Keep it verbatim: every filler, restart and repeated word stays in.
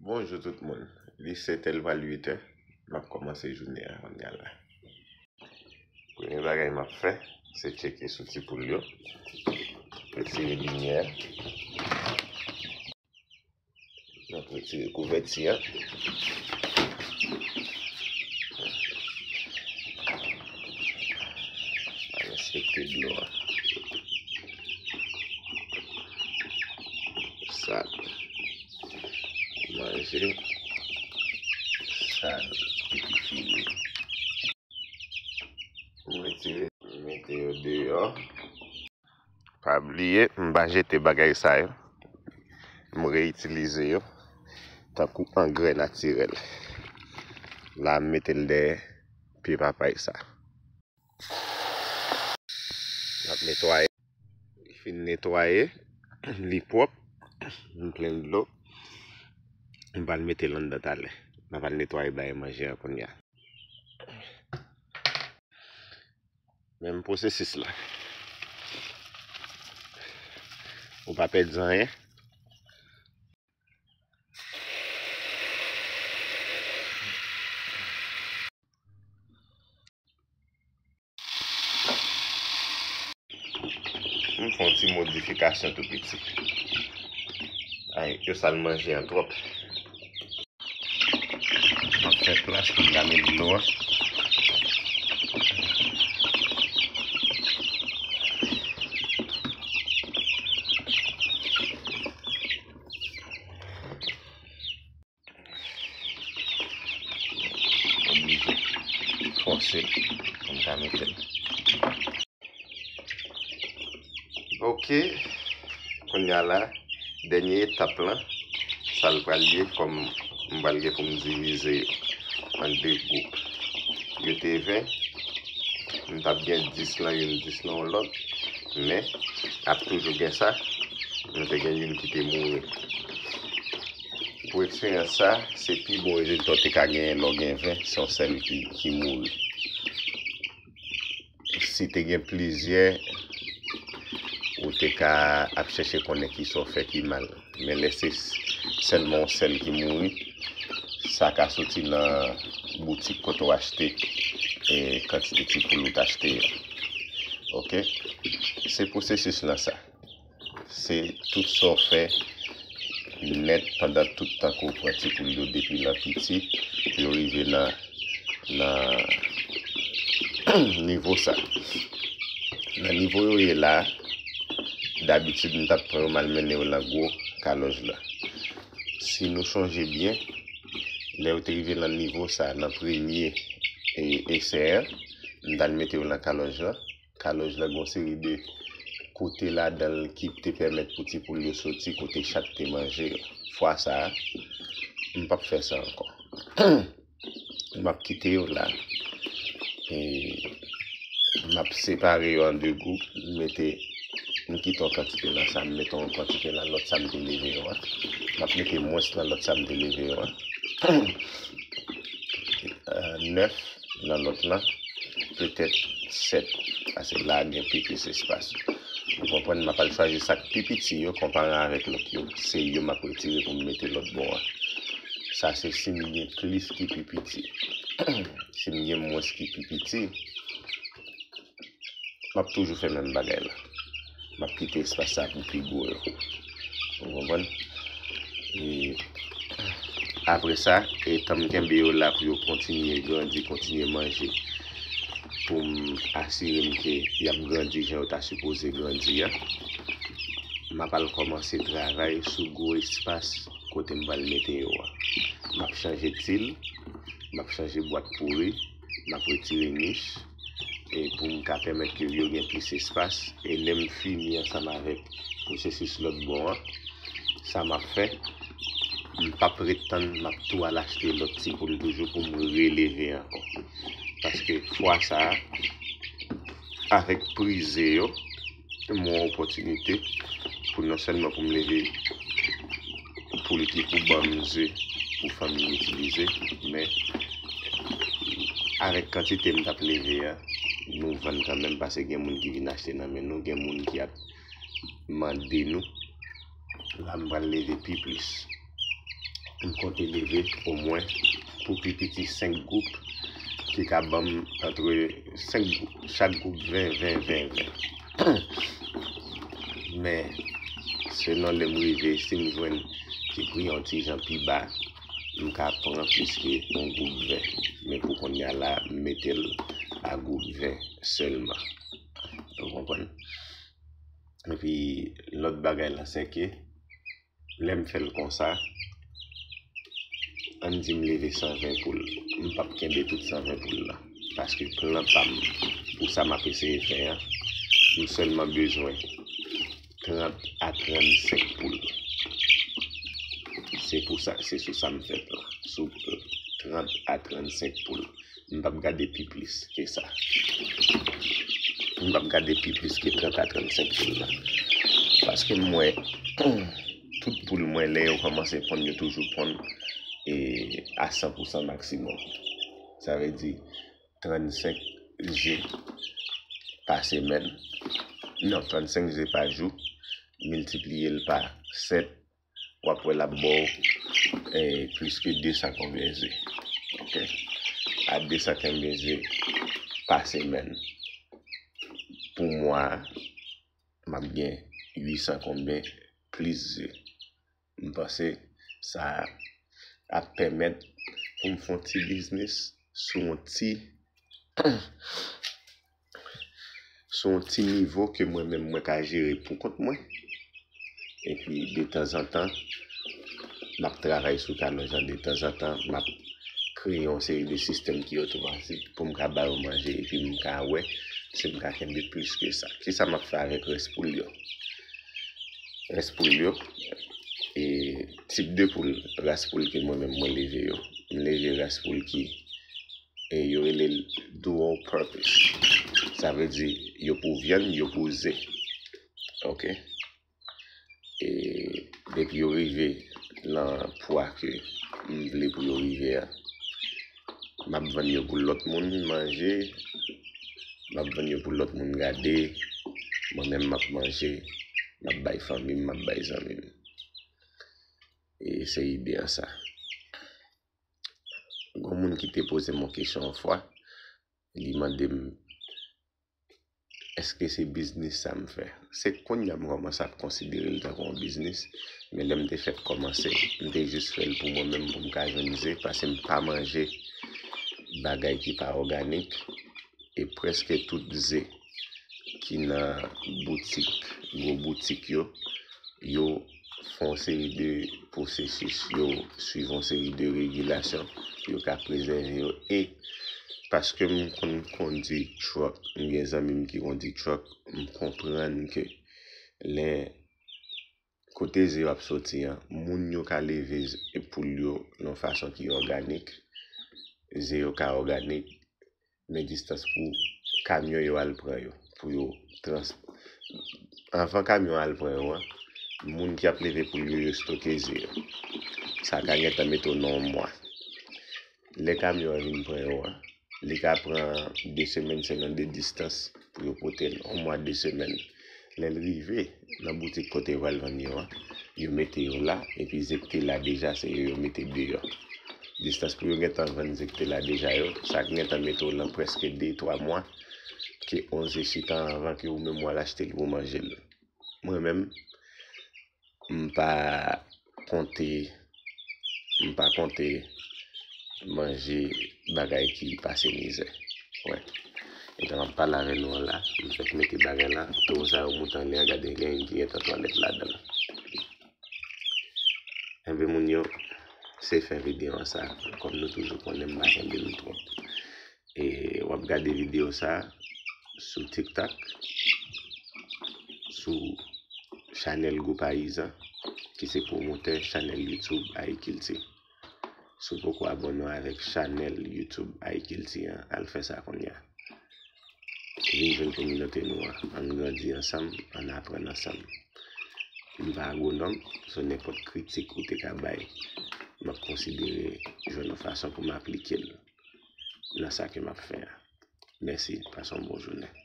Bonjou tout moun. Li sèt è, l pral uit è. M ap kòmanse jounen an kounya la. Premye bagay m ap fè, se tcheke sou ti poul yo. Retire limyè. M ap retire kouvèti a. Al enspekte dlo a. Sa. Manje. Sa. Epi fini. M retire, m mete yo deyò. Pa bliye, m pa jete bagay sa yo. M reyitilize yo tankou angrè natirèl. La, m mete l dèyè pye papay sa. M ap netwaye. Li fin netwaye, li pwòp, m plen dlo. M pral mete l anndan talè. M ap al netwaye bay manje an kounya. Menm pwosesis la. Ou pa pèdi anyen. M fè yon ti modifikasyon tou piti. Ay, yo sal manje an twòp. M ap fè plas pou m ta met dlo a. Oblije fòse l pou m ta mete l. Ok. Kounya la, dènye etap lan, sa l pral ye, kòm m pral gen pou m divize yo an de gwoup. Yo te ven, m t ap gen dis nan youn, dis nan yon lòt, men ap toujou gen sa, nou te gen youn ki te mouri. Pou eksperyans sa, se pi bon rezilta w te ka genyen lè w gen ven, se yon sèl ki, ki mouri. Si te gen plizyè, ou te ka ap chèche konnen kisa w fè ki mal. Men lè se s-, sèlman yon sèl ki mouri, sa ka soti nan boutik kote w achte, e, kantite ti poul ou t achte yo. Ok? Se pwosesis lan sa. Se tout sa w fè nèt pandan tout tan ke w pran ti poul yo depi nan piti pou yo rive nan, nan nivo sa. Nan nivo yo ye la, dabitid m t ap pran yo m al mennen yo nan gwo kalòj la. Si nou chonje byen, lè yo te rive nan nivo sa, nan premye, e, esè an, m t al mete yo nan kalòj la. Kalòj la gen yon seri de kote ladan l ki te pèmèt pou ti poul yo soti kote chat te manje yo. Fwa sa a, m p ap fè sa ankò. M ap kite yo la. E m ap separe yo an de gwoup. M mete, m kite yon kantite nan sa, m mete yon kantite nan lòt sa m te leve yo a. M ap mete mwens nan lòt sa m te leve yo a. Euh, nèf nan lòt lan, petèt sèt, paske la gen pi plis espas. Ou konprann, m ap al chwazi sa k pi piti yo, konpare avèk lòt yo. Se yo m ap retire pou m mete lòt bò a. Sa se si m gen plis ki pi piti. Si m gen mwens ki pi piti, m ap toujou fè menm bagay la. M ap kite espas sa pou pi gwo yo. Ou konprann? E apre sa, e tan m kenbe yo la pou yo kontinye grandi, kontinye manje, pou m asire m ke y ap grandi jan yo ta sipoze grandi a, m ap al kòmanse travay sou gwo espas kote m pral mete yo a. M ap chanje til, m ap chanje bwat pouri, m ap retire nich, e pou m ka pèmèt ke yo gen plis espas. E lè m fini ansanm avèk pwosesis lòt bò an, sa m ap fè, m p ap ret tann, m ap tou al achte lòt ti poul toujou pou m releve ankò. Paske fwa sa a, avèk prize yo, m wè yon opòtinite pou non sèlman pou m leve poul ki pou ban m ze pou fanmi m itilize, men avèk kantite m t ap leve a, nou vann kanmenm paske gen moun ki vin achte nan men nou, gen moun ki ap mande nou. La m pral leve pi plis. M konte leve omwen pou pi piti senk gwoup ki ka ban m antre senk gwoup, chak gwoup ven, ven, ven, ven. Men, selon lè m rive, si m jwenn ki pri yon ti jan pi ba, m ka pran plis ke yon gwoup ven. Men pou kounye a la, m mete l a gwoup ven sèlman. Ou konprann? Epi, lòt bagay la, se ke lè m fè l konsa, ann di m leve san ven poul. M p ap kenbe tout san ven poul la. Paske plan pa m pou sa m ap eseye fè a, m sèlman bezwen trant a trannsenk poul. Se pou sa, se sou sa m fè plan. Sou trant a trannsenk poul. M p ap gade pi plis ke sa. M p ap gade pi plis ke trant a trannsenk poul la. Paske m wè, tout poul mwen, lè yo kòmanse ponn, yo toujou ponn e, a san pou san maksimòm. Sa vle di, trannsenk ze pa semèn. Non, trannsenk ze pa jou, miltipliye l pa sèt, w ap wè l ap ba w, eh, plis ke de san konbyen ze. Ok? A de san konbyen ze pa semèn. Pou mwa a, m ap gen uit san konbyen plis ze. M panse sa ap pèmèt pou m fè yon ti biznis sou yon ti sou yon ti nivo ke mwen menm mwen ka jere pou kont mwen. Epi, detanzantan, m ap travay sou talon jan, detanzantan, m ap kreye yon seri de sistèm ki otomatik pou m ka ba yo manje, epi m ka wè si m ka kenbe plis ke sa. Kisa m ap fè avèk rès poul yo? Rès poul yo, e, tip de poul, ras poul ke mwen menm mwen leve yo. M leve ras poul ki, e, yo rele l dual purpose. Sa vle di, yo pou vyann, yo pou ze. Ok? E, depi yo rive nan pwa ke m vle pou yo rive a, m ap vann yo pou lòt moun manje, m ap vann yo pou lòt moun gade, mwen menm m ap manje, m ap bay fanmi m, m ap bay zanmi m. E se ide an sa. Gon moun ki te poze m yon kesyon yon fwa, li mande m, èske se biznis sa m fè? Se kounye a m kòmanse ap konsidere l tankou yon biznis, men lè m te fèk kòmanse, m te jis fè l pou mwen menm, pou m ka jwenn ze, paske m pa manje bagay ki pa òganik, e prèske tout ze ki nan boutik, gwo boutik yo, yo fè yon seri de pwosesis, yo swiv yon seri de regilasyon pou yo ka prezève yo. E paske m konn kondui truck, m gen zanmi m ki kondui truck, m konprann ke lè kote ze yo ap soti an, moun yo ka leve z-, poul yo nan yon fason ki òganik, ze yo ka òganik, men distans pou kamyon yo al pran yo, pou yo trans-, anvan kamyon al pran yo an, moun ki ap leve poul yo, yo stoke ze yo. Sa ka gentan mete w nan yon mwa. Lè kamyon an vin pran yo an, li ka pran de semèn, selon de distans pou yo pote l, yon mwa, de semèn. Lè l rive nan boutik kote yo pral vann yo an, yo mete yo la, epi ze k te la deja, se yo yo mete deyò. Distans pou yo gentan vann ze k te la deja yo, sa gentan mete w nan prèske de, twa mwa ke yon ze chita anvan ke ou menm w al achte l pou w manje l. Mwen menm, m pa konte, m pa konte manje bagay ki pase mizè. Wè. Etan m ap pale avè nou an la, m fèk mete bagay la, towo sa yo moute anlè a, gade gen youn ki gentan twalèt ladan l. Enben moun yo, se fen videyo an sa, kòm nou toujou konnen m pa kenbe nou twòp. E w ap gade videyo sa sou TikTok, sou chanèl Gwo Payizan, ki se pwomotè chanèl YouTube Agikilti. Si w poko abòne w avèk chanèl YouTube Agikilti an, al fè sa kounye a. Vin jwenn kominote nou an, ann grandi ansanm, ann aprann ansanm. M pa agwonòm, so nenpòt kritik ou te ka bay, m ap konsidere jwenn yon fason pou m aplike l nan sa ke m ap fè a. Mèsi, pase yon bon jounen.